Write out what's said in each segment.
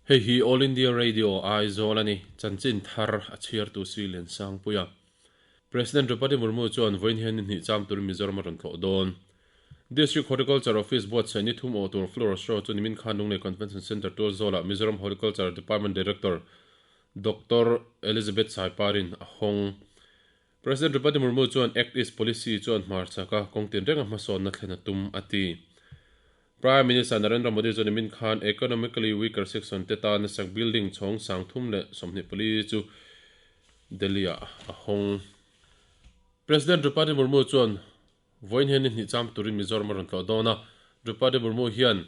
Hei hi All India Radio Aizawl a ni. Chanchin thar a chhiartu si Liansangpuia. President Draupadi Murmu chuan vawiin hian ni hnih cham turin Mizoram a rawn tlawh dawn. District Horticulture Office buatsaih ni thum awh tur Floral Show chu nimin khan Lunglei Convention Centre Tualzawlah Mizoram Horticulture Department Director Doctor Elizabeth Saiparin a hawng. President Draupadi Murmu chuan Act East Policy chuan hmarchhaka kawng tinrenga hmasawnna thlen a tum a ti. Prime Minister Narendra Modi chuan nimin khan Economically Weaker Section te tana sak building chhawng 324 chu Delhi-ah a hawng. President Draupadi Murmu chuan vawiin hian ni hnih cham turin Mizoram a rawn tlawh dawn a. Draupadi Murmu hian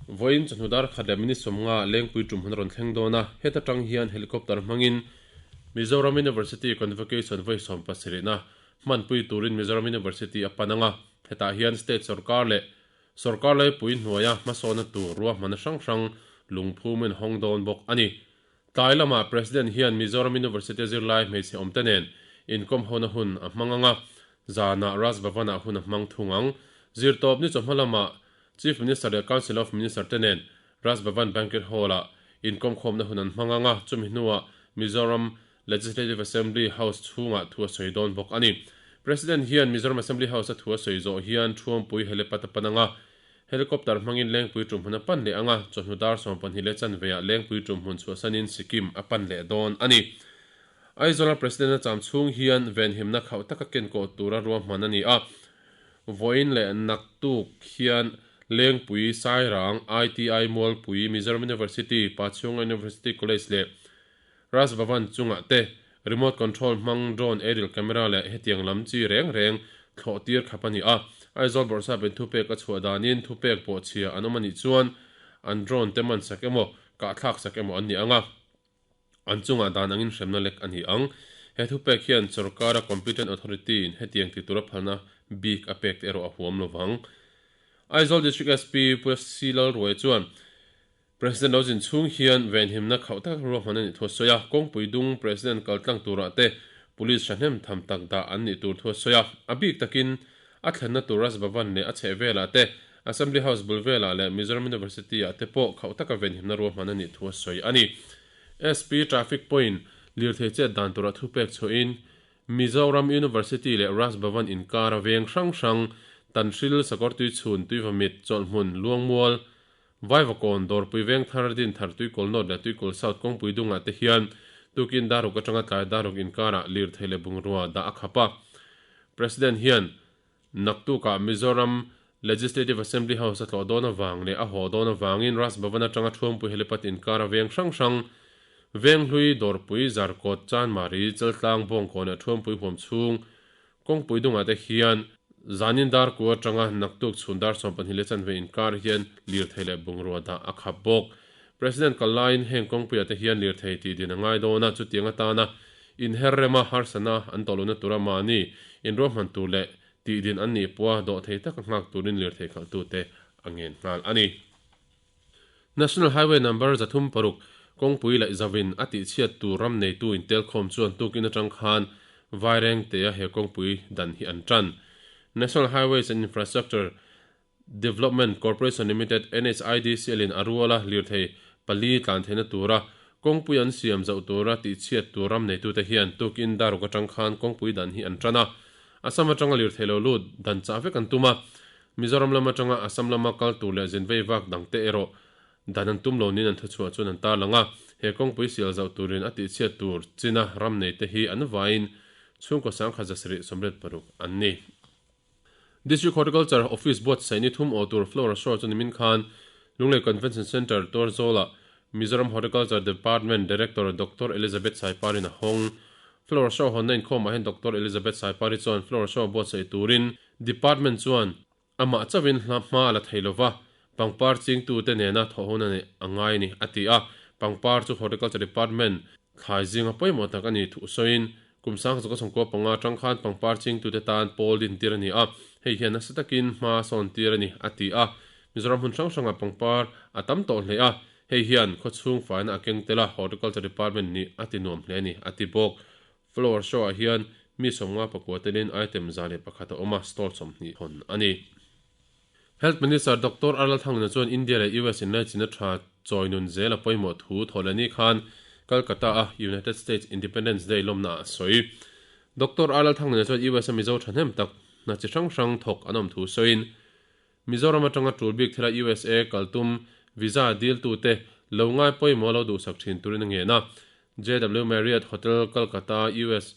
vawiin chawhnu dar khat leh minute 50 Lengpui tum hun a rawn thleng dawn a. Heta tang hian helicopter hmangin Mizoram University Convocation vawi 17na hmanpui turin Mizoram University a pan ang a. Hetah hian state sorkar leh Sorkar laipui hnuaia hmasawnna tur ruahmanna hrang hrang lungphumin hawng dawn bawk a ni. Tlai lamah President hian Mizoram University zirlai hmeichhe awmte nen inkawm hona hun a hmang ang a, zanah Raj Bhavan-ah hun a hmang thung ang. Zirtawp ni chawhma lamah Chief Minister leh Council of Minister te nen Raj Bhavan Banquet Hall-ah inkawmkhawmna hun an hmang ang a, chumi hnuah Mizoram Legislative Assembly House chhungah thu a sawi dawn bawk a ni. President hian Mizoram Assembly House a thu a sawi zawh hian Thuampui helipad a pan ang a, helicopter hmangin Lengpui tumhmun a pan leh ang a, chawhnu dar 12 leh chanveah Lengpui tumhmun chhuahsanin Sikkim a pan leh dawn a ni. Aizawla President a cham chhung hian venhimna khauh taka kenkawh tura ruahman a ni a, vawiin leh naktuk hian Lengpui, Sairang, ITI Mualpui, Mizoram University, Pachhunga University College leh Raj Bhavan chungah te remote control hmang drone aerial camera leh hetiang lam chi reng reng thlawh tir khap a ni a. Aizawl Bawrhsapin thupek a chhuah danin thupek pawh chhia an awm a nih chuan an drone te man sak emaw, kahthlak sak emaw an ni ang a, an chungah dan angin hremna lek a ni ang. He thupek hian sorkara competent authority in hetiang ti tura phalna bik a pek te erawh a huam lovang. Aizawl District SP Pu FC Lalruai chuan President lo zin chhung hian venhimna khauh tak ruahman a nih thu a sawi a, kawngpui dung President kal tlang turah te Police hrahnem tham tak dah an nih tur thu a sawi a, a bik takin a thlenna tur Raj Bhavan leh a chheh velah te, Assembly House bul velah leh Mizoram University ah te pawh khauh taka venhimna ruahman a nih thu a sawi a ni. SP Traffic Point lirthei chet dan turah thupek chhuahin Mizoram University leh Raj Bhavan inkara veng hrang hrang Tanhril, Sakawrtuichhun, Tuivamit, Chawlhhmun, Luangmual, Vaivakawn, Dawrpui Vengthar, Dinthar, Tuikawl North leh Tuikawl South kawngpui dungah te hian tukin daruk atanga tlai daruk inkarah lirthei leh bungrua dah a khap a. President hian naktukah Mizoram Legislative Assembly House a tlawh dawn avang leh a haw dawn avangin Raj Bhavan atanga Thuampui helipad inkara veng hrang hrang, Venghlui, Dawrpui, Zarkawt, Chanmari, Chaltlang, Bawngkawn leh Thuampui huam chhung Kawngpui dungah te hian zanin dar ku atanga naktuk chhun dar 12 leh chanve inkar hian lirthei leh bungrua dah a khap bawk. President kal laiin heng kawngpuiah te hian lirthei tih din a ngai dawn a, chutiang atana inher rema harsana an tawh lohna tura mahni inruahman tur leh tih din an nih pawha dawhthei taka nghak turin lirthei khalhtute a ngen nghal a ni. National Highway Number 306 kawngpui laih zauvin a tihchhiat tur ram neitu intelkhawm chuan tukin atang khan Vairengtea he kawngpui dan hi an tan. National Highways and Infrastructure Development Corporation Limited, NHIDCL, in a ruala lirthei pali tlan theihna tura kawngpui an siam zauh tura tihchhiat tur ram neitute hian tukin daruk atang khan kawngpui dan hi an tan a. Assam atanga lirthei lo lut dan chah vek an tum a. Mizoram lam atanga Assam lama kal tur leh zin vei vak dangte erawh dan an tum lo niin an thuchhuah chuan an tarlang a. He kawngpui sial zauh turin a tihchhiat tur china ram neite hi an vaiin chhungkaw 1786 an ni. District Horticulture Office buatsaih ni thum aw tur Flora Show chu nimin khan Lunglei Convention Centre Tuarzawlah Mizoram Horticulture Department Director Doctor Elizabeth Saiparin a hawng. Flora Show hawnna inkhawmah hian Doctor Elizabeth Saipari chuan Flora Show buatsaih turin Department chuan amah chauhin hla hma a la thei lova, pangpar chingtute nena thawh hun a neih a ngai a ni, a ti a. Pangpar chu Horticulture Department thlai zinga pawimawh tak a ni thuh sawiin kum 1995 atang khan pangpar chingtute tan pawl din tir a ni a, hei hian nasa takin hma sawn tir a ni, a ti a. Mizoram hmun hrang hrangah pangpar a tam tawh hle a, hei hian khawchhung faina a keng tel a, Horticulture Department nih a ti nuam hle a ni, a ti bawk. Flower show ah hian mi 54 telin item 101 a awm a, stall 20 hawn a ni. Health Minister Doctor R Lalthanglina chuan India leh US inlaichinna tha chawi nun zel a pawimawh thu thawhlehni khan Calcutta a United States Independence Day lawmna ah a sawi. Doctor R Lalthanglina chuan US a Mizo thahnem tak hna chi hrang hrang thawk an awm thu sawiin Mizoram atanga tul bik thila USA kal tum visa diltute lo ngai pawimawh lo duhsak thin turin a ngen a. JW Marriott Hotel Calcutta US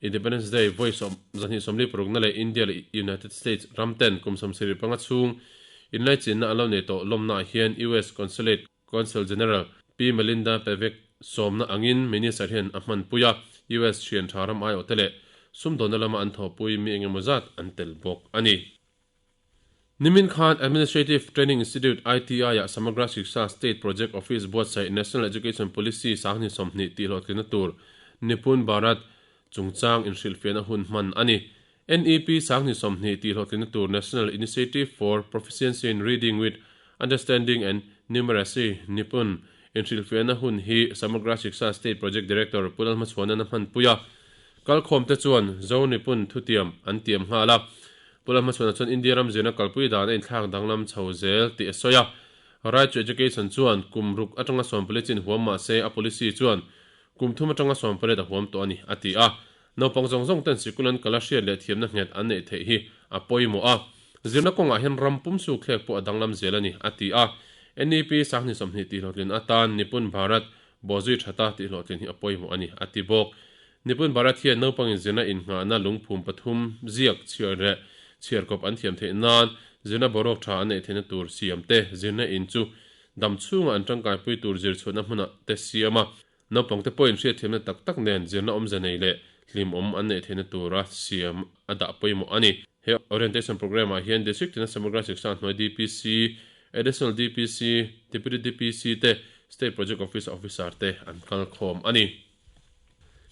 Independence Day vawi 26 leh India leh United States ram ten kum 75 chhung inlaichinna an lo nei tawh lawmnaah hian US Consulate Consul General Pi Melinda Pevek sawmna angin Minister hian a hmanpui a, US thian tha ram aiawhte leh sumdawnna lama an thawhpui mi engemaw zat an tel bawk a ni. Nimin khan Administrative Training Institute, ITI, ah Samagra Shiksha State Project Office buatsaih National Education Policy 2020 tih hlawhtlinna tur Nipun Bharat chungchang inhrilhfiahna hun hman a ni. NEP 2020 tih hlawhtlinna tur National Initiative for Proficiency in Reading with Understanding and Numeracy, Nipun, inhrilhfiahna hun hi Samagra Shiksha State Project Director Pu Lalhmachhuanan a hmanpui a. Kalkhawmte chuan Zo Nipun thutiam an tiam nghal a. Pu Lalhmachhuana chuan India ram zirna kalpui dan a inthlak danglam chho zel tih a sawi a. Right to Education chuan kum ruk atanga sawmpali chin huam mah se a policy chuan kum thum atanga sawmpariat a huam tawh a ni, a ti a. Naupang zawng zawng ten sikul an kala hriat leh thiamna nghet an neih theih hi a pawimawh a. Zirna kawngah hian ram pum suk thlek pawh a danglam zel a ni, a ti a. NEP 2020 tihhlawhtlin atan Nipun Bharat Bawhzui thata tihhlawhtlin hi a pawimawh a ni, a ti bawk. Nipun Bharat hian naupangin zirna innghahna lungphum pathum ziak chhiar leh chhiarkawp an thiam theih nan zirna boruak tha an neih theihna tur siam te, zirna in chu dam chhunga an tangkaipui tur zir chhuahna hmunah te siam a, naupangte pawhin hriatthiamna tak tak nen zirna awmze nei leh hlimawm an neih theihna tura siam a dah pawimawh a ni. He orientation programme ah hian District tina Samagra Shiksha hnuai DPC, Additional DPC, Deputy DPC te, State Project Office Officer te an kal khawm a ni.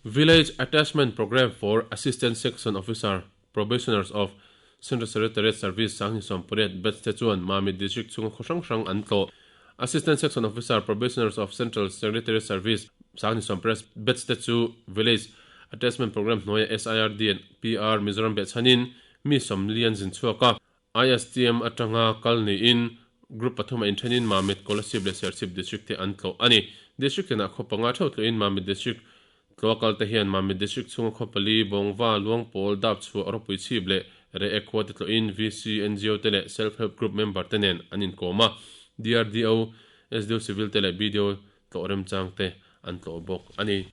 Village Attachment Programme for Assistant Section Officer Probationers of Central Secretariat Service 2018 batch te chuan Mamit District chhunga khaw hrang hrang an tlawh. Assistant Section Officer Probationers of Central Secretariat Service 2018 batch te chu Village Attachment Programme hnuaia SIRD and PR Mizoram behchhanin mi sawmli an zin chhuak a. ISTM atanga kal niin Group pathum a inthenin Mamit, Kolasib leh Serchhip District te an tlawh a ni. District tinah khaw panga theuh tlawhin Mamit District tlawha kal te hian Mamit District chhunga khaw pali, Bawngva, Luangpawl, Dapchhuah, Rawpui Chhip leh Reek khua te tlawhin VC, ngo te leh Self Help Group member te nen an inkawm a. DRDO, SDO Civil te leh BDO tlawh remchang te an tlawh bawk a ni.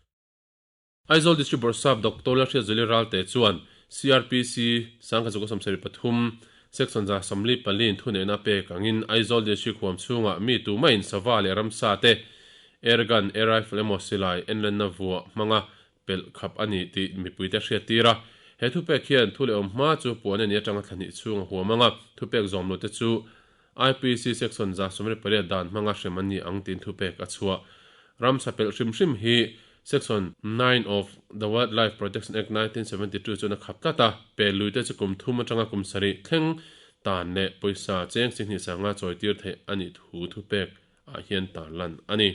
Aizawl District Bawrhsap Doctor Lalhriatzuali Ralte chuan CrPC 1973 Section 144 in thuneihna pek angin Aizawl District huam chhungah mi tumah-in sava leh ramsa te air gun, air rifle emaw silai enlenna vuah hmanga pelh khap a ni tih mipuite hriattir a. He thupek hian thu leh awm hma chu puan a ni atanga thla hnih chhung a huam anga thupek zawm lote chu IPC Section 128 dan hmanga hrem an ni ang tiin thupek a chhuah. Ramsa pelh hrim hrim hi Section 9 of the Wildlife Protection Act 1972 chuan a khap tlat a, pe luite chu kum thum atanga kum sarih thleng tan leh pawisa cheng chi hnih sanga chawitir theih a nih thu thupek ah hian tarlan a ni.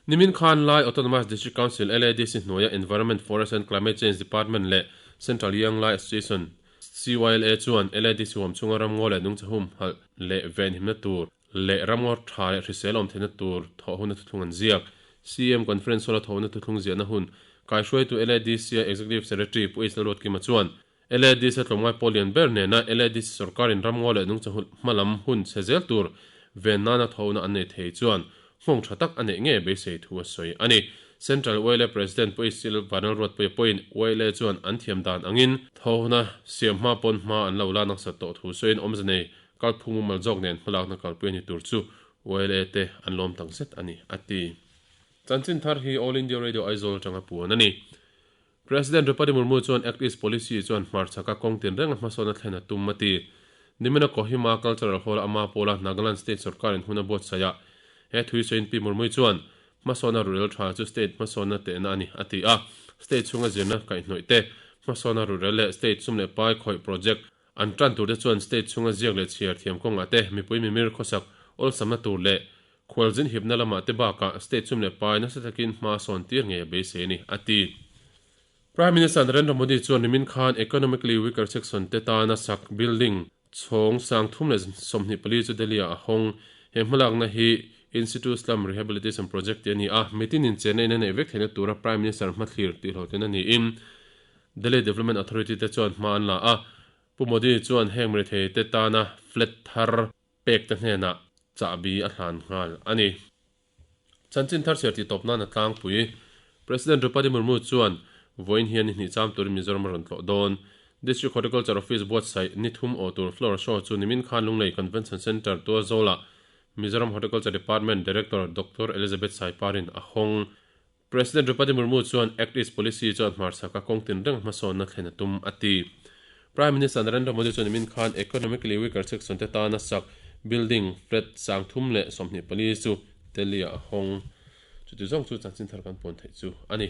Nimin khan Lai Autonomous District Council, LADC, hnuaia Environment, Forest and Climate Change Department leh Central Young Lai Association, CYLA, chuan LADC huam chhunga ramngaw leh nungchahum halh leh venhimna tur leh ramngaw tha leh hrisel awm theihna tur thawh huna thuthlung an ziak. CM Conference Hall-a thawhna thuthlung ziahna hun kaihruaitu LADC-a Executive Secretary Pu H Lalruatkima chuan LADC-a tlawmngai pawl lian ber nena LADC sorkarin ramngaw leh nungcha hmalam hun chhe zel tur ven nana thawhna an nei thei chuan nghawng tha tak a neih ngei beisei thu a sawi a ni. Central YLA President Pu H Vanal Ruatpuia pawhin YLA chuan an thiam dan angin thawhna siam hma pawn hma an lo la nasat tawh thu sawiin awmze nei Kalphung mumal zawk nen hmalakna kalpui a ni tur chu YLA te an lawm tak zet a ni, a ti. Chanchin thar hi All India Radio Aizawl atanga puan a ni. President Draupadi Murmu chuan Act East Policy chuan hmarchhaka kawng tinrenga hmasawnna thlen a tum a ti. Nimina Kohima Cultural Hall-a ama pawla Nagaland State sorkarin hun a buatsaih he thui sawiin Pi Murmu chuan hmasawnna ruhrel tha chu state hmasawnna tehna a ni, a ti a. State chhunga zirna kaihhnawih te, hmasawnna ruhrel leh state sum leh pai khawih project An tan turte chuan state chhunga ziak leh chhiar thiam kawngah te, mipui mimir khawsak awlsamna tur leh khualzin hipna lamah te bakah state chum leh pai nasa takin hma sawn tir ngei a beisei a ni, a ti. Prime Minister Narendra Modi chuan nimin khan economically weaker section te tana sak building Chhawng 324 chu Delhi-ah a hawng. He hmalakna hi Institute Slum Rehabilitation Project tih a ni a, mitin inchena in a neih vek theihna tura Prime Minister hmathlir tihhlawhtlin a niin Delhi Development Authority te chuan hma an la a. Pu Modi chuan heng mirethei te tana flat thar pek te hnenah chahbi a hlan nghal a ni. Chanchin thar chhiar tih tawp nan a tlangpui. President Draupadi Murmu chuan vawiin hian ni hnih cham turin Mizoram a rawn tlawh dawn. District Horticulture Office buatsaih ni thum aw tur Flower Show chu nimin khan Lunglei Convention Centre Tualzawlah Mizoram Horticulture Department Director Doctor Elizabeth Saiparin a hawng. President Draupadi Murmu chuan Act East Policy chuan hmarchhaka kawng tinreng hmasawnna thlen a tum a ti. Prime Minister Narendra Modi chuan nimin khan Economically Weaker Section te tana sak building flat 324 chu Delhi-ah a hawng. Chuti zawng chu chanchin thar kan puan theih chu a ni.